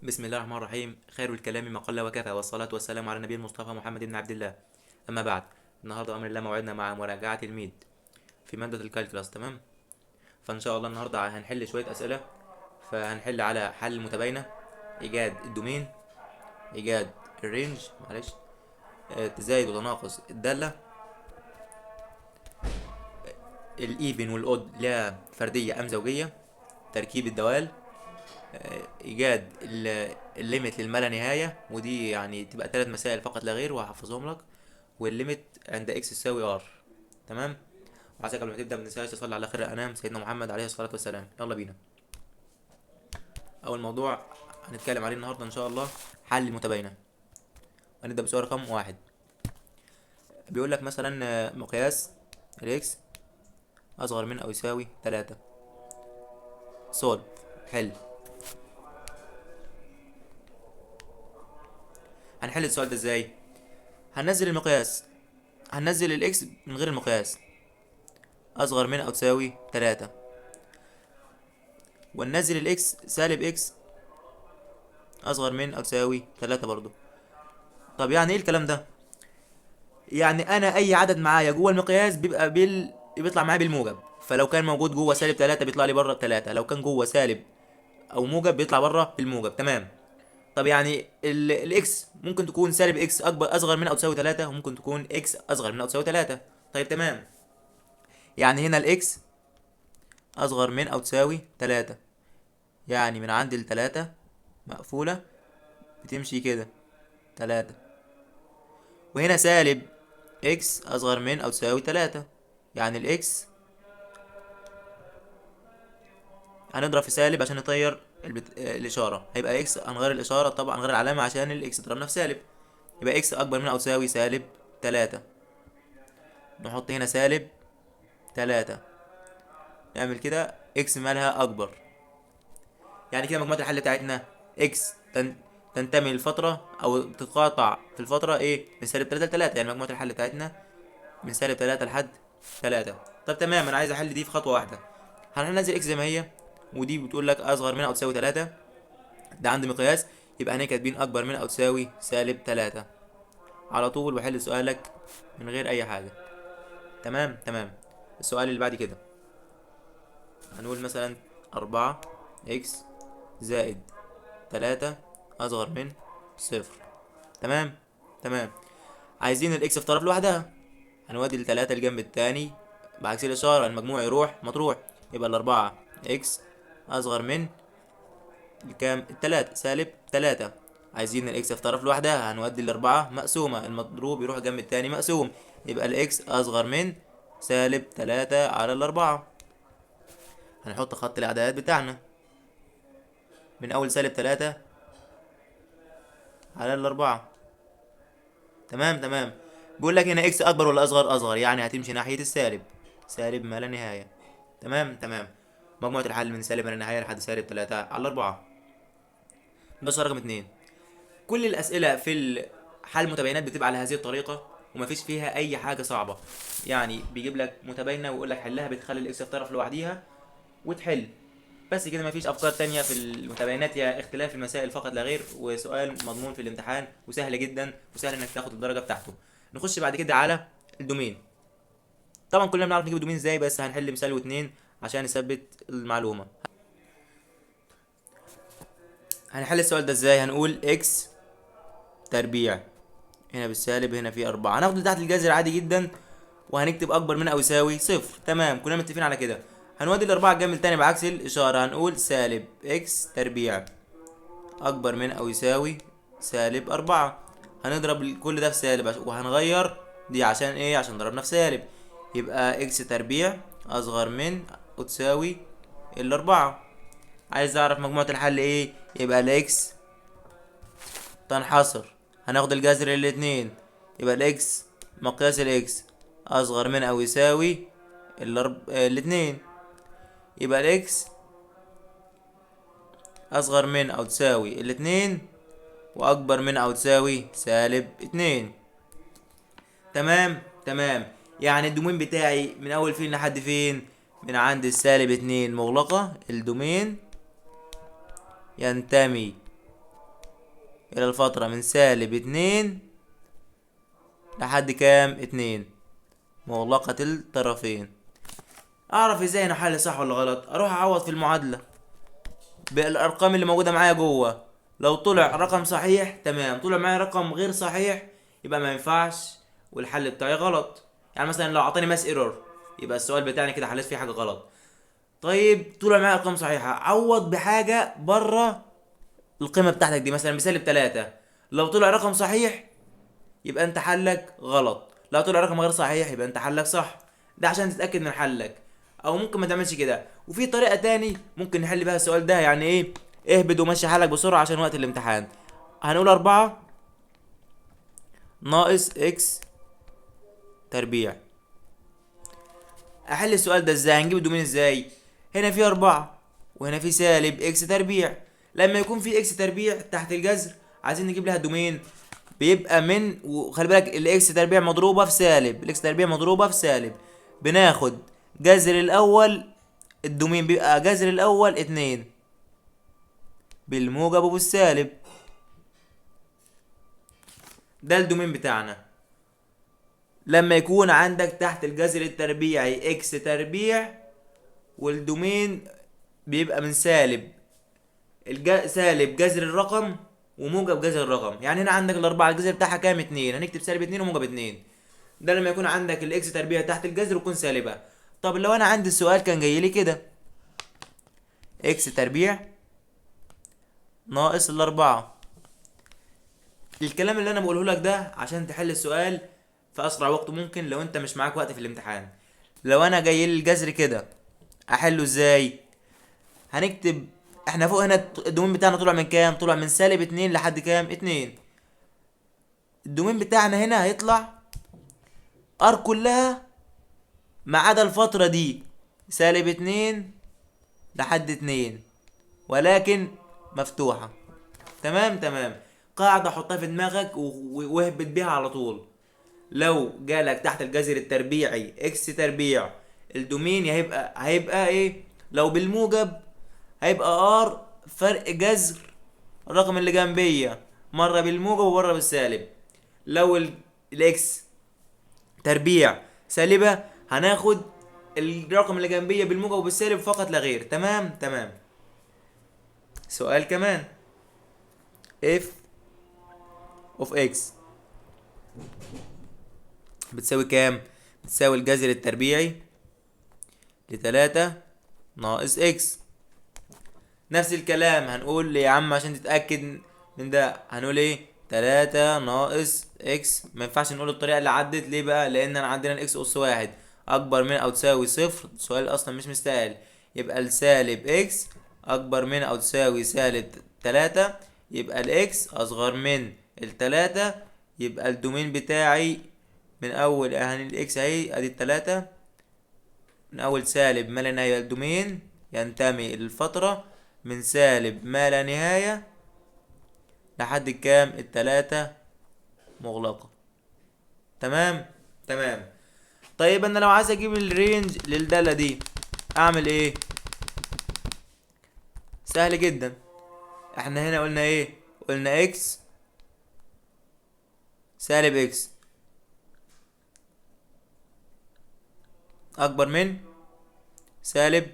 بسم الله الرحمن الرحيم. خير الكلام ما قل وكفى، والصلاة والسلام على النبي المصطفى محمد بن عبد الله. أما بعد، النهارده بأمر الله موعدنا مع مراجعة ال mid في مادة ال calculus. تمام، فإن شاء الله النهارده هنحل شوية أسئلة. فهنحل على حل المتباينة، إيجاد ال domain، إيجاد ال range، معلش، تزايد وتناقص الدالة، ال even وال odd لها فردية أم زوجية، تركيب الدوال، ايجاد ال limit للما لا نهاية، ودي يعني تبقى 3 مسائل فقط لا غير وهحفظهم لك، وال limit عند x تساوي r. تمام، وعايزك قبل ما تبدا ما تنساش تصلي على خير الانام سيدنا محمد عليه الصلاة والسلام. يلا بينا. اول موضوع هنتكلم عليه النهارده ان شاء الله حل المتباينة. هنبدا بسؤال رقم 1. بيقول لك مثلا، مقياس ال x اصغر من او يساوي 3، solve، حل. هنحل السؤال ده ازاي؟ هننزل المقياس، هننزل ال x من غير المقياس، اصغر من او تساوي 3، وننزل ال x سالب x اصغر من او تساوي 3 برضو. طب يعني ايه الكلام ده؟ يعني انا اي عدد معايا جوه المقياس بيبقى بيطلع معايا بالموجب، فلو كان موجود جوه سالب 3 بيطلع لي بره 3، لو كان جوه سالب او موجب بيطلع بره بالموجب. تمام. طب يعني ال x ممكن تكون سالب x اكبر اصغر من او تساوي 3، وممكن تكون x اصغر من او تساوي 3. طيب تمام، يعني هنا ال x اصغر من او تساوي 3، يعني من عند التلاتة مقفولة بتمشي كده 3، وهنا سالب x اصغر من او تساوي 3، يعني ال x هنضرب في سالب عشان نطير الاشارة، هيبقى x هنغير الاشارة طبعا، هنغير العلامة عشان ال x ضربنا في سالب، يبقى x اكبر من او تساوي سالب 3، نحط هنا سالب 3، نعمل كده x مالها اكبر. يعني كده مجموعة الحل بتاعتنا x تنتمي للفترة او تتقاطع في الفترة ايه؟ من سالب 3 ل 3، يعني مجموعة الحل بتاعتنا من سالب 3 لحد 3. طب تمام، انا عايز احل دي في خطوة واحدة. هننزل x زي ما هي، ودي بتقول لك اصغر من او تساوي 3، ده عندي مقياس، يبقى هنا كاتبين اكبر من او تساوي سالب 3 على طول، وحل سؤالك من غير اي حاجة. تمام تمام. السؤال اللي بعد كده هنقول مثلا 4 x زائد 3 اصغر من 0. تمام تمام. عايزين ال x في طرف لوحدها، هنودي التلاتة الجنب التاني بعكس الإشارة، المجموع يروح مطروح، يبقى الأربعة x أصغر من الكام؟ التلاتة، سالب 3. عايزين ال x في طرف لوحدها، هنودي الأربعة مقسومة، المضروب يروح جنب التاني مقسوم، يبقى ال x أصغر من سالب 3 على الأربعة. هنحط خط الأعداد بتاعنا من أول سالب 3 على الأربعة. تمام تمام. بيقول لك هنا x أكبر ولا أصغر؟ أصغر، يعني هتمشي ناحية السالب، سالب ما لا نهاية. تمام تمام. مجموعة الحل من سالب ما لا نهاية لحد سالب 3 على 4. بس رقم 2، كل الأسئلة في حل المتباينات بتبقى على هذه الطريقة ومفيش فيها أي حاجة صعبة، يعني بيجيب لك متباينة ويقول لك حلها، بتخلي ال x في طرف لوحديها وتحل بس كده، مفيش أفكار تانية في المتباينات، يا اختلاف المسائل فقط لا غير، وسؤال مضمون في الامتحان وسهل جدا وسهل إنك تاخد الدرجة بتاعته. نخش بعد كده على ال domain. طبعا كلنا بنعرف نجيب ال domain ازاي، بس هنحل مثال واتنين عشان نثبت المعلومة. هنحل السؤال ده ازاي؟ هنقول x تربيع هنا بالسالب، هنا في 4، هناخده تحت الجذر عادي جدا، وهنكتب أكبر من أو يساوي 0. تمام، كلنا متفقين على كده. هنودي الأربعة الجنب التاني بعكس الإشارة، هنقول سالب x تربيع أكبر من أو يساوي سالب 4، هنضرب كل ده في سالب وهنغير دي عشان إيه؟ عشان ضربنا في سالب، يبقى x تربيع أصغر من أو تساوي الأربعة. عايز أعرف مجموعة الحل إيه؟ يبقى ال x تنحصر، هناخد الجذر للاتنين، يبقى ال x مقياس ال x أصغر من أو يساوي الاتنين، يبقى ال x أصغر من أو تساوي الاتنين وأكبر من أو تساوي سالب 2. تمام تمام. يعني ال domain بتاعي من أول فين لحد فين؟ من عند السالب 2 مغلقة، ال domain ينتمي الى الفترة من سالب 2 لحد كام؟ 2، مغلقة الطرفين. اعرف ازاي انا حل صح ولا غلط؟ اروح اعوض في المعادلة بالارقام اللي موجودة معايا جوه، لو طلع رقم صحيح تمام، طلع معايا رقم غير صحيح يبقى ما ينفعش والحل بتاعي غلط. يعني مثلا لو اعطاني math error يبقى السؤال بتاعنا كده حليت فيه حاجة غلط. طيب طلع معايا ارقام صحيحة، عوض بحاجة بره القيمة بتاعتك دي، مثلا بسالب 3، لو طلع رقم صحيح يبقى انت حلك غلط، لو طلع رقم غير صحيح يبقى انت حلك صح. ده عشان تتأكد من حلك. او ممكن ما تعملش كده. وفي طريقة تاني ممكن نحل بيها السؤال ده، يعني ايه؟ اهبد ومشي حالك بسرعة عشان وقت الامتحان. هنقول 4 ناقص x تربيع. احل السؤال ده ازاي؟ هنجيب ال domain ازاي؟ هنا في 4 وهنا في سالب x تربيع. لما يكون في x تربيع تحت الجذر عايزين نجيب لها domain، بيبقى من، وخلي بالك ال x تربيع مضروبة في سالب، ال x تربيع مضروبة في سالب، بناخد جذر الاول، ال domain بيبقى جذر الاول 2 بالموجب وبالسالب. ده ال domain بتاعنا. لما يكون عندك تحت الجذر التربيعي x تربيع وال domain بيبقى من سالب سالب جذر الرقم وموجب جذر الرقم. يعني هنا عندك الأربعة الجذر بتاعها كام؟ 2، هنكتب سالب 2 وموجب 2. ده لما يكون عندك ال x تربيع تحت الجذر ويكون سالبة. طب لو أنا عندي السؤال كان جاي لي كده x تربيع ناقص الأربعة، الكلام اللي أنا بقوله لك ده عشان تحل السؤال في أسرع وقت ممكن لو أنت مش معاك وقت في الامتحان. لو أنا جاي لي الجذر كده أحله إزاي؟ هنكتب احنا فوق هنا ال domain بتاعنا طلع من كام؟ طلع من سالب 2 لحد كام؟ 2. ال domain بتاعنا هنا هيطلع R كلها ما عدا الفترة دي سالب 2 لحد 2، ولكن مفتوحة. تمام تمام. قاعدة حطها في دماغك واهبط بيها على طول. لو جالك تحت الجذر التربيعي x تربيع، ال domain هيبقى ايه؟ لو بالموجب هيبقى R فرق جذر الرقم اللي جنبيه، مرة بالموجب ومرة بالسالب. لو ال x تربيع سالبة هناخد الرقم اللي جنبيه بالموجب وبالسالب فقط لا غير. تمام تمام. سؤال كمان، f of x بتساوي كام؟ بتساوي الجذر التربيعي لتلاتة ناقص x. نفس الكلام هنقول يا عم عشان تتأكد من ده هنقول ايه؟ 3 ناقص x. ما ينفعش نقول الطريقة اللي عدت، ليه بقى؟ لأن أنا عندنا ال x أس 1 أكبر من أو تساوي 0، السؤال أصلا مش مستاهل، يبقى السالب x أكبر من أو تساوي سالب 3، يبقى ال x أصغر من التلاتة، يبقى ال domain بتاعي من أول يعني ال x أهي أدي التلاتة، من أول سالب ما لا نهاية، ال domain ينتمي للفترة من سالب ما لا نهاية لحد كام؟ التلاتة مغلقة. تمام تمام. طيب أنا لو عايز أجيب ال range للدالة دي أعمل إيه؟ سهل جدا. احنا هنا قلنا إيه؟ قلنا x سالب x أكبر من سالب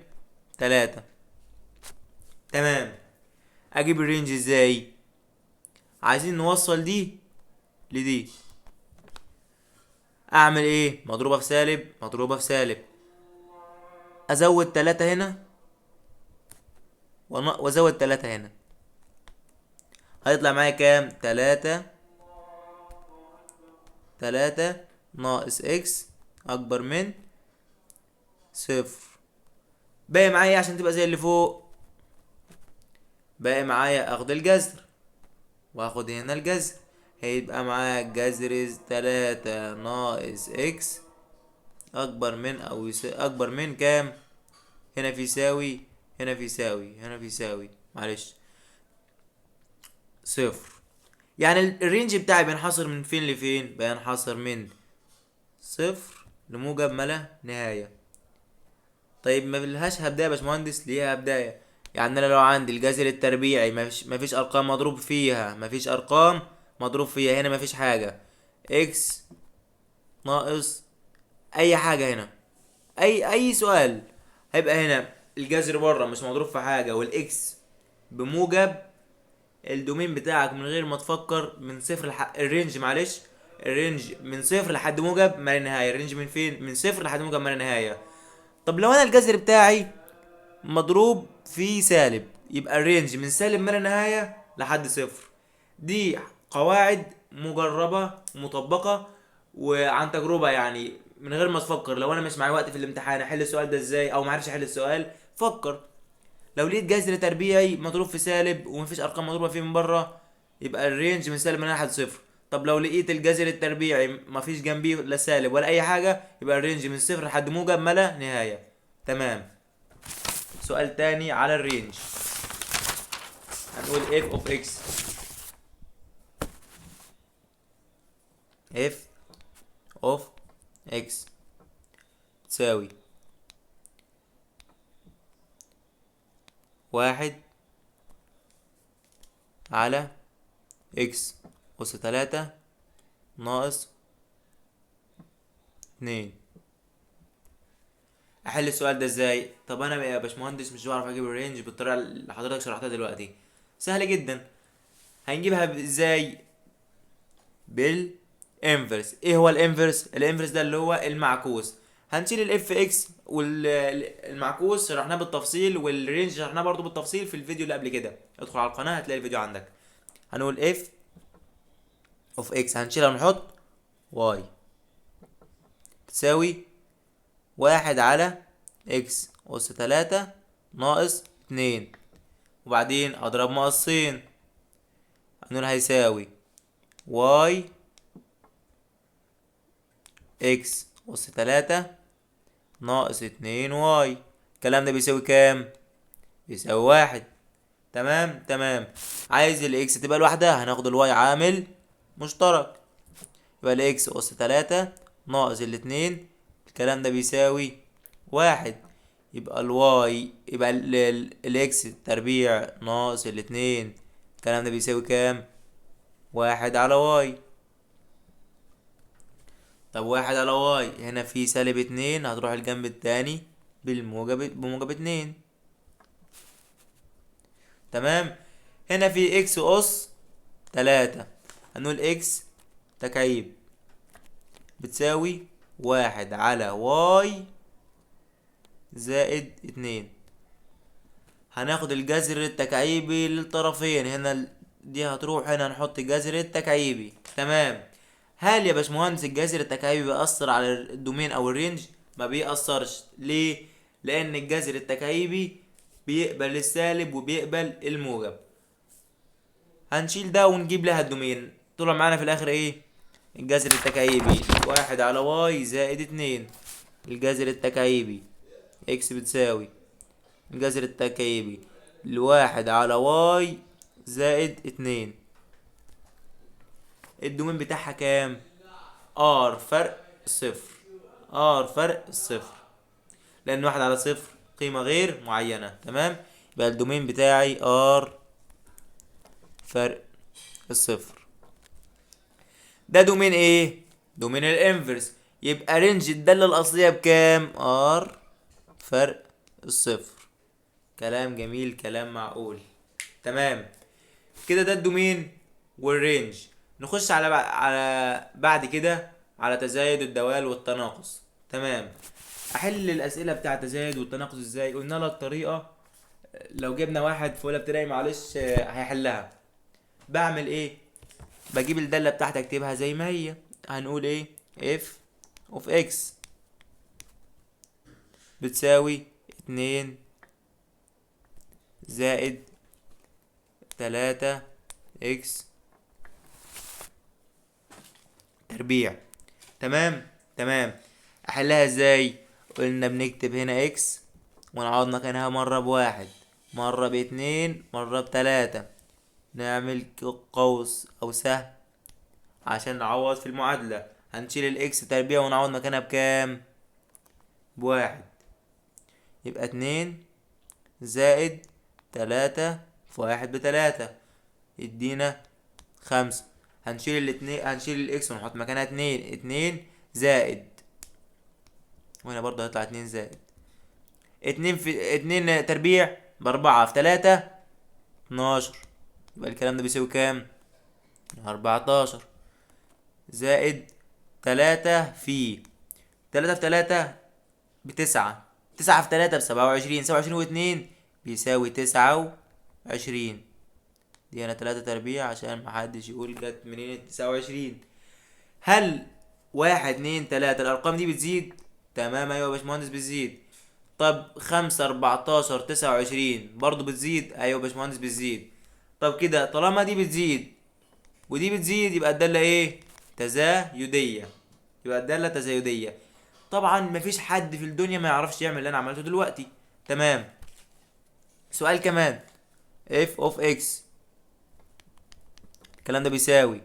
3. تمام. أجيب ال range إزاي؟ عايزين نوصل دي لدي، أعمل إيه؟ مضروبة في سالب، مضروبة في سالب، أزود 3 هنا وأزود 3 هنا، هيطلع معايا كام؟ 3 3 ناقص x أكبر من 0. باقي معايا إيه عشان تبقى زي اللي فوق؟ باقي معايا اخد الجذر واخد هنا الجذر، هيبقى معايا جذر 3 ناقص x اكبر من او اكبر من كام؟ هنا في يساوي، هنا في يساوي، هنا في يساوي، معلش 0. يعني ال range بتاعي بينحصر من فين لفين؟ بينحصر من 0 لموجب ما لا نهاية. طيب ما لهاش هبداية يا باشمهندس؟ ليها بداية. يعني انا لو عندي الجذر التربيعي مفيش ارقام مضروب فيها، مفيش ارقام مضروب فيها، هنا مفيش حاجة، x ناقص اي حاجة هنا، اي سؤال هيبقى هنا الجذر بره مش مضروب في حاجة وال x بموجب، ال domain بتاعك من غير ما تفكر من صفر ال range، معلش ال range من صفر لحد موجب ما لا نهاية. ال range من فين؟ من صفر لحد موجب ما لا نهاية. طب لو انا الجذر بتاعي مضروب في سالب، يبقى ال range من سالب ما لا نهاية لحد صفر. دي قواعد مجربة مطبقة وعن تجربة، يعني من غير ما تفكر. لو انا مش معايا وقت في الامتحان احل السؤال ده ازاي، او ما عرفش احل السؤال، فكر. لو لقيت جذر تربيعي مضروب في سالب ومفيش ارقام مضروبة فيه من بره، يبقى ال range من سالب ما لا نهاية لحد صفر. طب لو لقيت الجذر التربيعي مفيش جنبيه لا سالب ولا اي حاجة، يبقى ال range من صفر لحد موجب ما لا نهاية. تمام. سؤال تاني على ال range، هنقول f of x، f of x تساوي 1 على x أس 3 ناقص 2. احل السؤال ده ازاي؟ طب انا يا باشمهندس مش بعرف اجيب ال range بالطريقه اللي حضرتك شرحتها دلوقتي. سهل جدا، هنجيبها ازاي؟ بال inverse. ايه هو ال inverse؟ ال inverse ده اللي هو المعكوس. هنشيل ال f x والمعكوس شرحناه بالتفصيل، وال range شرحناه برضو بالتفصيل في الفيديو اللي قبل كده، ادخل على القناه هتلاقي الفيديو عندك. هنقول f of x هنشيلها ونحط y تساوي 1 على x أس 3 ناقص 2، وبعدين اضرب مقصين، هنقول هيساوي y x أس 3 ناقص 2 y. الكلام ده بيساوي كام؟ بيساوي 1. تمام تمام. عايز ال x تبقى لوحدها، هناخد ال y عامل مشترك، يبقى ال x أس 3 ناقص الاتنين، الكلام ده بيساوي 1، يبقى ال y يبقى ال x تربيع ناقص الاتنين، الكلام ده بيساوي كام؟ 1 على y. طب 1 على y هنا في سالب 2، هتروح الجنب التاني بموجب 2. تمام. هنا في x أس 3، هنقول x تكعيب بتساوي 1 على y زائد 2. هناخد الجذر التكعيبي للطرفين، هنا دي هتروح هنا هنحط الجذر التكعيبي. تمام. هل يا باشمهندس الجذر التكعيبي بيأثر على ال domain او ال range؟ ما بيأثرش. ليه؟ لان الجذر التكعيبي بيقبل السالب وبيقبل الموجب. هنشيل ده ونجيب لها ال domain، طلع معانا في الاخر ايه؟ الجذر التكعيبي 1 على y زائد 2، الجذر التكعيبي x بتساوي الجذر التكعيبي ل1 على y زائد 2. ال domain بتاعها كام؟ R فرق صفر، R فرق صفر، لان 1 على صفر قيمة غير معينة. تمام. يبقى ال domain بتاعي R فرق الصفر. ده domain ايه؟ domain ال inverse. يبقى range الدالة الأصلية بكام؟ R فرق الصفر. كلام جميل، كلام معقول. تمام كده، ده ال domain وال range. نخش على بعد كده على تزايد الدوال والتناقص. تمام. احل الاسئله بتاع التزايد والتناقص ازاي؟ قلنا لك طريقه، لو جبنا واحد في اولى ابتدائي معلش هيحلها. بعمل ايه؟ بجيب الداله بتاعتي اكتبها زي ما هي. هنقول ايه؟ f of x بتساوي 2 زائد 3 x تربيع. تمام تمام. احلها ازاي؟ قلنا بنكتب هنا x ونعوض مكانها مرة بواحد، مرة باتنين، مرة بتلاتة، نعمل قوس او سهم عشان نعوض في المعادلة. هنشيل ال x تربيع ونعوض مكانها بكام؟ بواحد، يبقى 2 زائد تلاتة في واحد بتلاتة يدينا 5. هنشيل الاتنين، هنشيل ال x ونحط مكانها 2، 2 زائد، وهنا برضه هيطلع 2 زائد 2 في 2 تربيع ب4 في 3 12، يبقى الكلام ده بيساوي كام؟ 14 زائد 3 في 3 في 3 ب9، 9 في 3 ب27، 27 واتنين بيساوي 29. دي أنا 3 تربيع عشان محدش يقول جت منين 29. هل 1 2 3 الأرقام دي بتزيد؟ تمام، أيوة يا باشمهندس بتزيد. طب 5 14 29 برضو بتزيد؟ أيوة يا باشمهندس بتزيد. طب كده طالما دي بتزيد ودي بتزيد يبقى الدالة إيه؟ تزايدية، يبقى الدالة تزايدية. طبعا مفيش حد في الدنيا ما يعرفش يعمل اللي أنا عملته دلوقتي. تمام. سؤال كمان، f of x الكلام ده بيساوي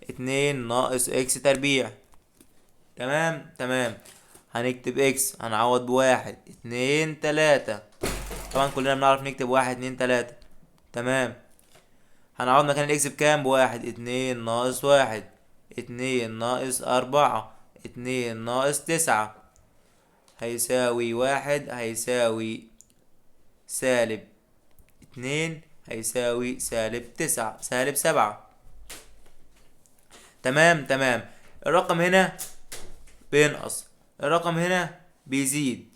2 ناقص x تربيع. تمام تمام. هنكتب x، هنعوض ب1 2 3، طبعا كلنا بنعرف نكتب 1 2 3. تمام. هنعوض مكان ال x بكام؟ ب1، 2 ناقص 1، 2 ناقص 4، 2 ناقص 9، هيساوي 1، هيساوي سالب 2، هيساوي سالب 9، سالب 7. تمام تمام. الرقم هنا بينقص، الرقم هنا بيزيد.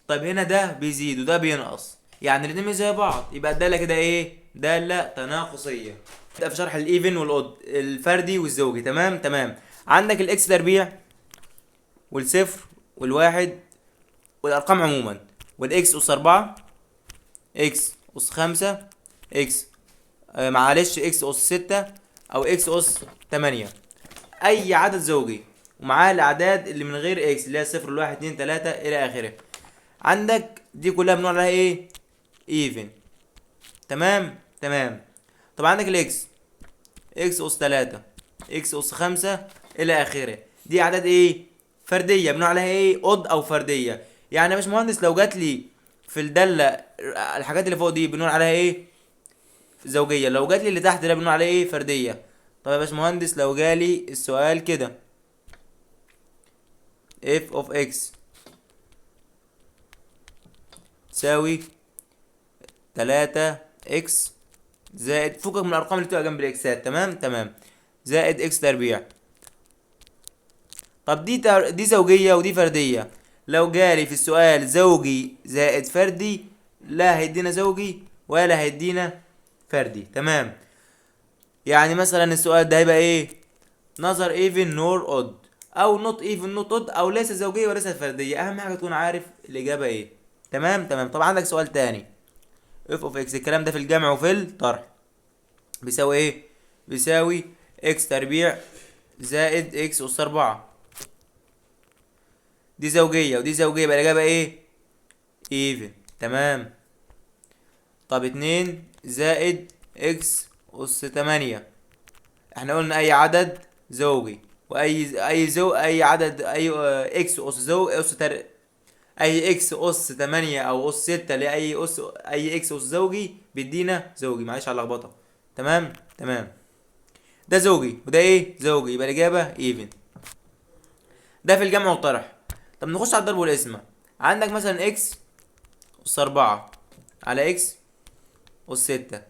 طيب هنا ده بيزيد وده بينقص، يعني الاتنين مش زي بعض، يبقى الدالة كده ايه؟ دالة تناقصية. نبدأ في شرح ال even وال odd، الفردي والزوجي. تمام تمام. عندك ال x تربيع والصفر والواحد والارقام عموما، وال x اس 4، x اس 5، x، معلش x اس 6 او x اس 8، اي عدد زوجي ومعاه الاعداد اللي من غير x اللي هي 0 1 2 3 الى اخره. عندك دي كلها بنقول عليها ايه؟ even. تمام تمام. طب عندك ال x، x اس 3، x اس 5 الى اخره، دي اعداد ايه؟ فرديه، بنقول عليها ايه؟ odd او فرديه. يعني يا باشمهندس لو جات لي في الداله الحاجات اللي فوق دي بنقول عليها ايه؟ زوجيه. لو جات لي اللي تحت ده بنقول عليها ايه؟ فرديه. طب يا باشمهندس لو جالي السؤال كده f of x تساوي 3x زائد، فكك من الارقام اللي بتبقى جنب الاكسات، تمام تمام، زائد x تربيع. طب دي زوجية ودي فردية. لو جالي في السؤال زوجي زائد فردي، لا هيدينا زوجي ولا هيدينا فردي. تمام. يعني مثلا السؤال ده هيبقى ايه؟ neither even nor odd، او not even not odd، او ليس زوجية وليست فردية. اهم حاجة تكون عارف الاجابة ايه. تمام تمام. طب عندك سؤال تاني، f of x الكلام ده في الجمع وفي الطرح بيساوي ايه؟ بيساوي x تربيع زائد x اس 4. دي زوجية ودي زوجية، يبقى الإجابة ايه؟ even. تمام. طب 2 زائد x اس 8، احنا قلنا اي عدد زوجي واي اي زو اي عدد اي x اس زو اس تر اي x اس 8 او اس 6 لاي اس اي x اس زوجي بيدينا زوجي. معلش على اللخبطه. تمام تمام. ده زوجي وده ايه؟ زوجي، يبقى الاجابه even. ده في الجمع والطرح. طب نخش على الضرب والقسمه. عندك مثلا x اس 4 على x اس 6،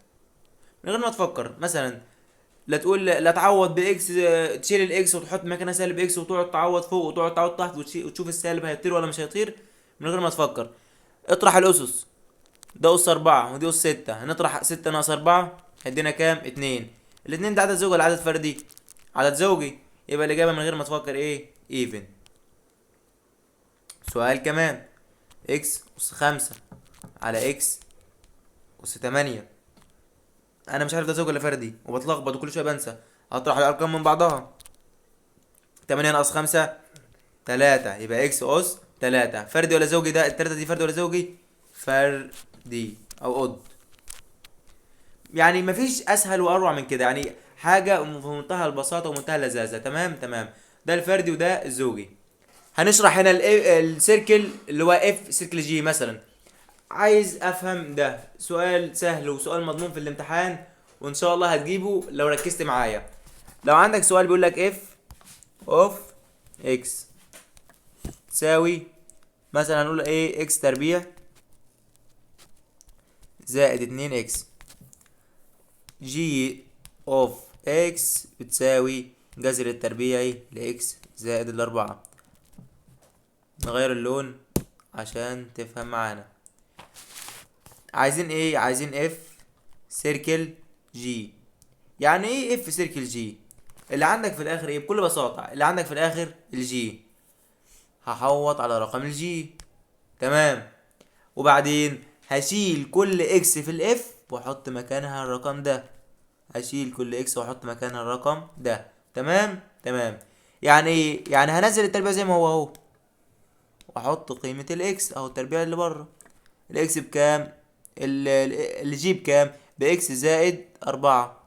من غير ما تفكر مثلا، لا تقول لا تعوض ب x، تشيل ال x وتحط مكانها سالب x وتقعد تعوض فوق وتقعد تعوض تحت وتشوف السالب هيطير ولا مش هيطير. من غير ما تفكر اطرح الاسس، ده اس 4 ودي اس 6، هنطرح 6 ناقص 4 هيدينا كام؟ 2. الاتنين ده عدد زوجي ولا عدد فردي؟ عدد زوجي، يبقى الإجابة من غير ما تفكر ايه؟ even. سؤال كمان، x اس 5 على x اس 8، انا مش عارف ده زوج ولا فردي وبتلخبط وكل شويه بنسى، هطرح الارقام من بعضها. 8 ناقص 5 3، يبقى x اس 3. فردي ولا زوجي؟ ده التلاتة دي فردي ولا زوجي؟ فردي او odd. يعني مفيش اسهل واروع من كده، يعني حاجه في منتهى البساطه ومنتهى اللذاذه. تمام تمام. ده الفردي وده الزوجي. هنشرح هنا ال circle اللي هو f circle g مثلا. عايز افهم ده سؤال سهل وسؤال مضمون في الامتحان، وان شاء الله هتجيبه لو ركزت معايا. لو عندك سؤال بيقول لك f of x تساوي مثلا هنقول ايه x تربيع زائد 2 x، g of x بتساوي جذر التربيعي ل x زائد 4. نغير اللون عشان تفهم معانا. عايزين ايه؟ عايزين f circle g. يعني ايه f circle g؟ اللي عندك في الاخر ايه؟ بكل بساطة اللي عندك في الاخر ال g، هحوط على رقم ال g، تمام. وبعدين هشيل كل x في ال f واحط مكانها الرقم ده، هشيل كل x واحط مكانها الرقم ده، تمام تمام. يعني ايه؟ يعني هنزل التربيع زي ما هو اهو، واحط قيمة ال x اهو، التربيع اللي بره. ال x بكام؟ ال g بكام؟ ب x زائد 4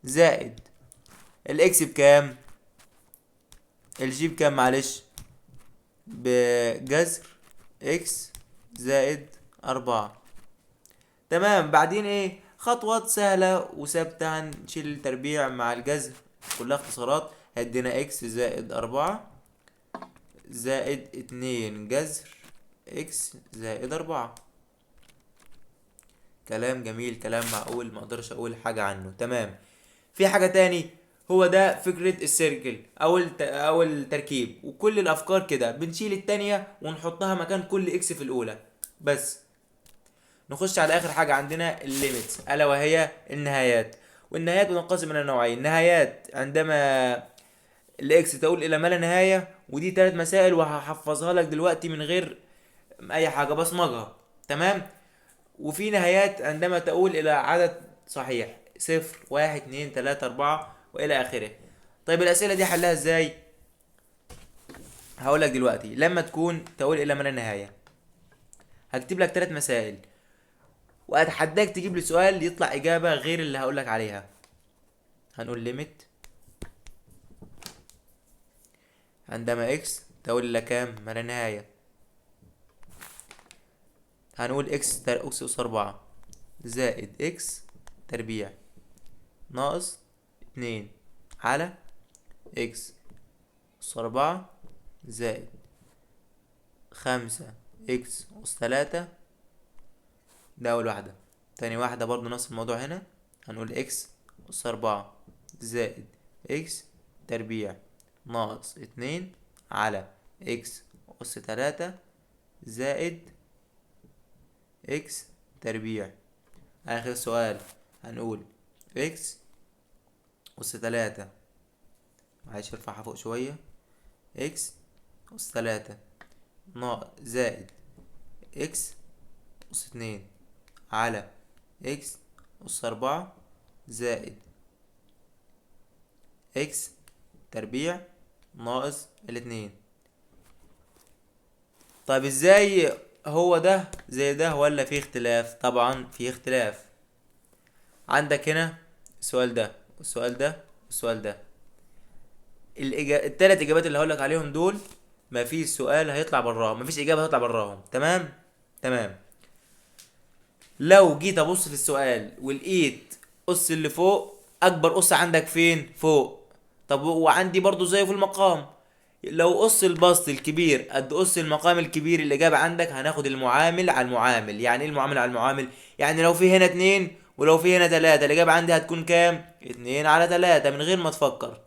زائد ال x بكام؟ ال g بكام؟ معلش، بجذر x زائد 4، تمام. بعدين ايه؟ خطوات سهلة وثابتة، هنشيل التربيع مع الجذر، كلها اختصارات. هيدينا x زائد 4 زائد 2 جذر x زائد 4. كلام جميل، كلام معقول، ما اقدرش اقول حاجة عنه، تمام. في حاجة تاني، هو ده فكرة ال circle او التركيب، وكل الافكار كده بنشيل التانية ونحطها مكان كل x في الاولى بس. نخش على اخر حاجة عندنا ال limits، الا وهي النهايات. والنهايات بتنقسم الى نوعين، نهايات عندما ال x تؤول الى ما لا نهاية، ودي 3 مسائل وهحفظها لك دلوقتي من غير اي حاجة، بصمجها، تمام. وفي نهايات عندما تؤول الى عدد صحيح، 0 1 2 3 4 والى اخره. طيب الاسئلة دي حلها ازاي؟ هقول لك دلوقتي. لما تكون تؤول الى ما لا نهاية هكتب لك 3 مسائل، واتحداك تجيب لي سؤال يطلع اجابة غير اللي هقول لك عليها. هنقول limit عندما x تؤول الى كام؟ ما لا نهاية. هنقول x x أس 4 زائد x تربيع ناقص 2 على x أس 4 زائد 5 x أس 3. ده أول واحدة. تاني واحدة برضو نفس الموضوع هنا، هنقول x أس 4 زائد x تربيع ناقص 2 على x أس 3 زائد x تربيع. آخر سؤال هنقول x أس 3، معلش ارفعها فوق شوية، x أس 3 ناقص زائد x أس 2 على x أس 4 زائد x تربيع ناقص 2. طيب ازاي هو ده زي ده ولا في اختلاف؟ طبعا في اختلاف. عندك هنا السؤال ده والسؤال ده والسؤال ده، التلات اجابات اللي هقولك عليهم دول مفيش سؤال هيطلع براهم، مفيش اجابه هتطلع براهم، تمام تمام. لو جيت ابص في السؤال ولقيت اس اللي فوق اكبر اس عندك فين؟ فوق. طب وعندي برضو زيه في المقام، لو اس البسط الكبير قد اس المقام الكبير الاجابه عندك هناخد المعامل على المعامل. يعني ايه المعامل على المعامل؟ يعني لو في هنا 2 ولو في هنا 3 الاجابه عندي هتكون كام؟ 2 على 3 من غير ما تفكر.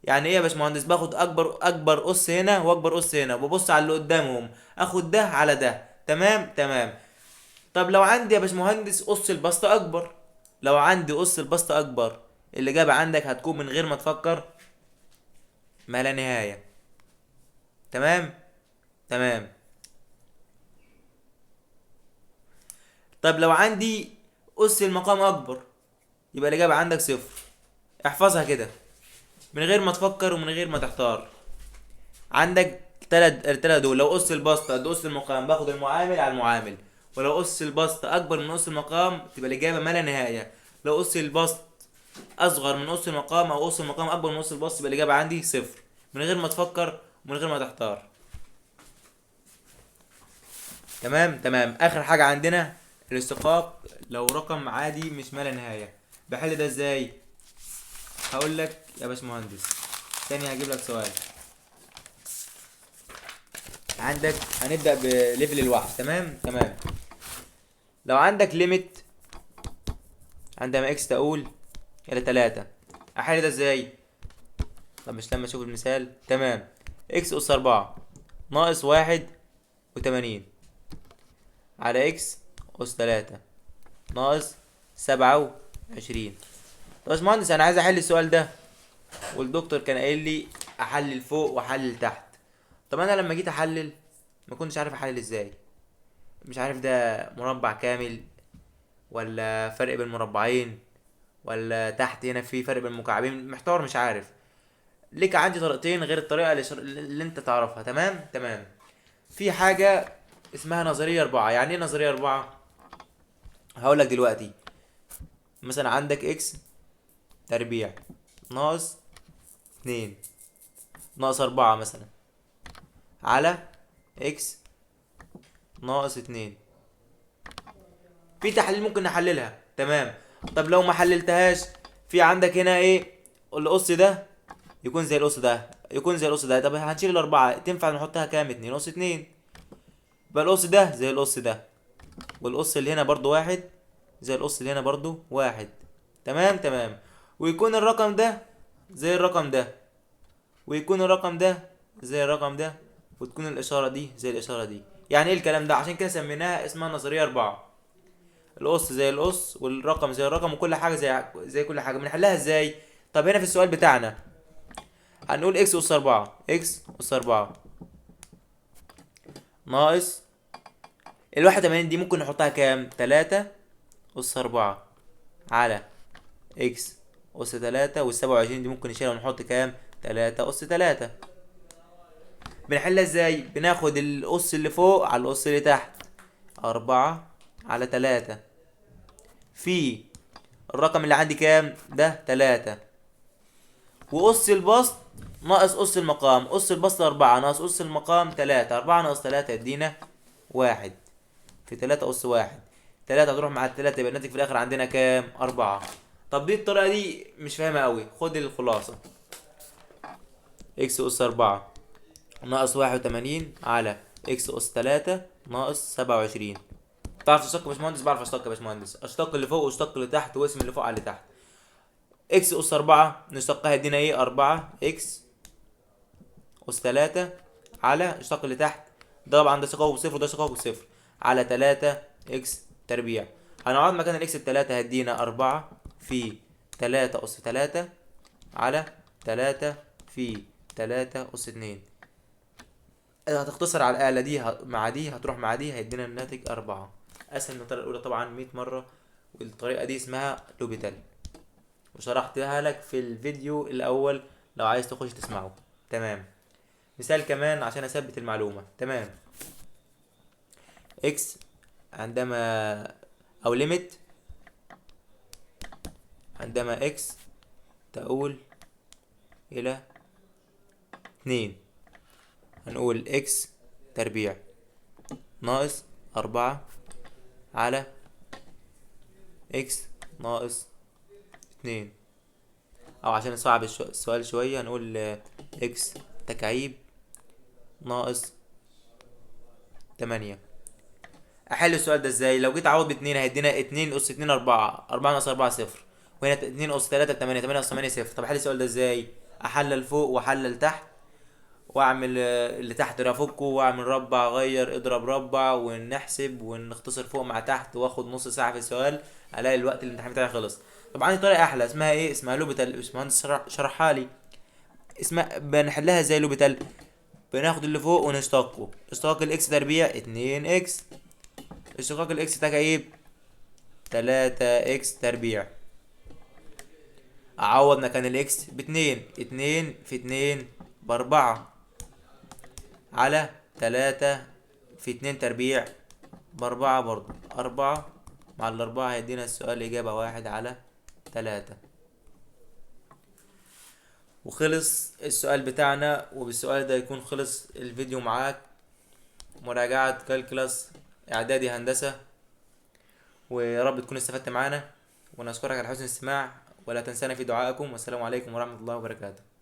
يعني ايه يا باشمهندس؟ باخد اكبر اس هنا واكبر اس هنا، وببص على اللي قدامهم اخد ده على ده، تمام تمام. طب لو عندي يا باشمهندس اس البسط اكبر، لو عندي اس البسط اكبر الاجابه عندك هتكون من غير ما تفكر ما لا نهايه، تمام تمام. طب لو عندي اس المقام اكبر يبقى الاجابه عندك 0. احفظها كده من غير ما تفكر ومن غير ما تحتار. عندك التلات دول، لو اس البسط قد اس المقام باخد المعامل على المعامل، ولو اس البسط اكبر من اس المقام تبقى الاجابه ما لا نهايه، لو اس البسط اصغر من اس المقام او اس المقام اكبر من اس البسط يبقى الاجابه عندي 0 من غير ما تفكر ومن غير ما تحتار. تمام تمام. اخر حاجة عندنا الاشتقاق لو رقم عادي مش ما لا نهاية. بحل ده ازاي؟ هقول لك يا باشمهندس. تاني هجيب لك سؤال. عندك هنبدأ ب level الوحش. تمام تمام. لو عندك limit عندما x تؤول الى 3، احل ده ازاي؟ طب مش لما اشوف المثال. تمام. x اس 4 ناقص 81 على x اس 3 ناقص 27. طب يا باشمهندس انا عايز احل السؤال ده، والدكتور كان قايل لي احلل فوق واحلل تحت. طب انا لما جيت احلل ما كنتش عارف احلل ازاي، مش عارف ده مربع كامل ولا فرق بين مربعين ولا تحت هنا في فرق بين مكعبين، محتار مش عارف. ليك عندي طريقتين غير الطريقة اللي انت تعرفها. تمام تمام. في حاجة اسمها نظرية 4. يعني ايه نظرية 4؟ هقول لك دلوقتي. مثلا عندك x تربيع ناقص 2 ناقص 4 مثلا على x ناقص 2. في تحليل ممكن نحللها. تمام. طب لو ما حللتهاش، في عندك هنا ايه؟ القص ده يكون زي القص ده، يكون زي القص ده. طب هنشيل ال4، تنفع نحطها كام؟ 2 أس 2. يبقى القص ده زي القص ده، والقص اللي هنا برضو 1 زي القص اللي هنا برضو 1. تمام تمام. ويكون الرقم ده زي الرقم ده، ويكون الرقم ده زي الرقم ده، وتكون الإشارة دي زي الإشارة دي. يعني إيه الكلام ده؟ عشان كده سميناها اسمها نظرية 4. القص زي القص، والرقم زي الرقم، وكل حاجة زي كل حاجة. بنحلها إزاي؟ طب هنا في السؤال بتاعنا هنقول x أس 4، x أس 4 ناقص الواحد وتمانين دي ممكن نحطها كام؟ تلاتة أس 4 على x أس 3، والسبعة وعشرين دي ممكن نشيلها ونحط كام؟ 3 أس 3. بنحلها ازاي؟ بناخد الأس اللي فوق على الأس اللي تحت، 4 على 3 في الرقم اللي عندي كام؟ ده 3، وأس البسط ناقص أس المقام، أس البسط 4 ناقص أس المقام 3، 4 ناقص 3 يدينا 1 في 3 أس 1، 3 هتروح مع التلاتة، يبقى الناتج في الآخر عندنا كام؟ 4. طب دي الطريقة دي مش فاهمها قوي، خد الخلاصة. x أس 4 ناقص 81 على x أس 3 ناقص 27. تعرف تشتق يا باشمهندس؟ بعرف اشتق يا باشمهندس، اشتق اللي فوق واشتق اللي تحت واسم اللي فوق على اللي تحت. x أس 4 نشتقها يدينا ايه؟ 4 x أس 3 على اشتق اللي تحت، ده طبعا ده اشتقاقه بصفر وده اشتقاقه بصفر، على 3 x تربيع. هنقعد مكان ال x بتلاتة هيدينا 4 في 3 أس 3 على 3 في 3 أس 2. هتختصر على الآلة دي مع دي، هتروح مع دي، هيدينا الناتج 4. أسهل من الطريقة الأولى طبعا 100 مرة، والطريقة دي اسمها لوبيتال، وشرحتها لك في الفيديو الأول لو عايز تخش تسمعه. تمام. مثال كمان عشان أثبت المعلومة. تمام. x عندما أو limit عندما x تؤول إلى 2، هنقول x تربيع ناقص 4 على x ناقص 2، أو عشان نصعب السؤال شوية هنقول x تكعيب ناقص 8. أحل السؤال ده إزاي؟ لو جيت أعوض باتنين هيدينا اتنين أس اتنين أربعة، أربعة ناقص أربعة صفر، وهنا اتنين أس تلاتة بتمانية، تمانية أس تمانية صفر. طب أحل السؤال ده إزاي؟ أحلل فوق وأحلل تحت، وأعمل، اللي تحت ده أفكه، وأعمل ربع غير اضرب ربع، ونحسب ونختصر فوق مع تحت، وآخد نص ساعة في السؤال، ألاقي الوقت الامتحان بتاعي خلص. طب عندي طريقة أحلى اسمها إيه؟ اسمها لوبيتال، الباشمهندس شرحها لي. اسمها بنحلها إزاي لوبيتال؟ بناخد اللي فوق ونشتقه، اشتقاق ال x تربيع اتنين x، اشتقاق ال x تكعيب تلاتة x تربيع. اعوض مكان ال x باتنين، اتنين في اتنين باربعة على تلاتة في اتنين تربيع باربعة برضو، أربعة مع الأربعة هيدينا السؤال إجابة 1/3. وخلص السؤال بتاعنا، وبالسؤال ده يكون خلص الفيديو معاك. مراجعة calculus اعدادي هندسة. ويا رب تكون استفدت معانا، ونشكرك على حسن الاستماع، ولا تنسانا في دعائكم، والسلام عليكم ورحمة الله وبركاته.